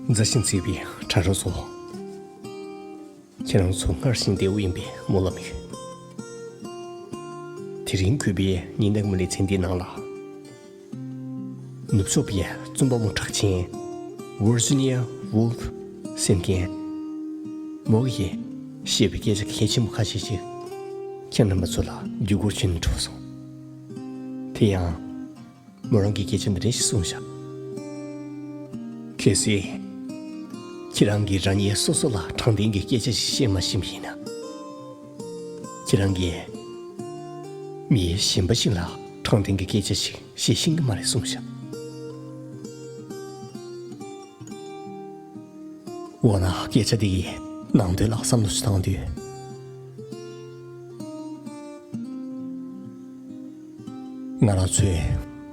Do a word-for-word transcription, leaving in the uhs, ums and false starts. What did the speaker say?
མཛའ་ཞིང་བརྩེ་བའི་དྲ་གྲོགས་ཚོ། ཁྱེད་རང་ཚོ་སྔར་བཞིན་བདེ་པོ་ཡིན་པའི་སྨོན་ལམ་ཡོད། དེ་རིང་གུས་པའི་ཉིན་ནག་མི་ལི་ཚན་འདིའི་ནང་ལ། ནུབ་ཕྱོགས་པའི་རྩོམ་པ་པོ་གྲགས་ཆེན་Virginia Woolf ཟེར་མཁན་མོ་ཡིས་བཤད་པའི་སྐད་ཆ་གལ་ཆེན་པོ་ཁ་ཤས་ཤིག་ཁྱེད་རྣམ་པ་ཚོ་ལ་བརྒྱུད་སྐུར་བྱོན་འགྲོ་སོང་། དེ་ཡང་། མོ་རང་གིས་སྐད་ཆ་འདི་འདྲ་ཞིག་གསུངས་བཞག་གལ་སྲིད། ཁྱེད་རང་གིས་རང་ཉིད་སོ་སོ་ལ་དྲང་བདེན་གྱི་སྐད་ཆ་ཞིག་བཤད་མ་ཤེས་པ་ཡིན་ན། ཁྱེད་རང་གིས་མི་གཞན་པ་ཞིག་ལ་དྲང་བདེན་གྱི་སྐད་ཆ་ཞིག་བཤད་ཤེས་ཀྱི་མ་རེད་གསུངས་བཞག་འོ་ན་སྐད་ཆ་འདི་ཡི་ནང་དོན་ལ་བསམ་བློ་ཞིག་བཏང་དུས། ང་རང་ཚོས་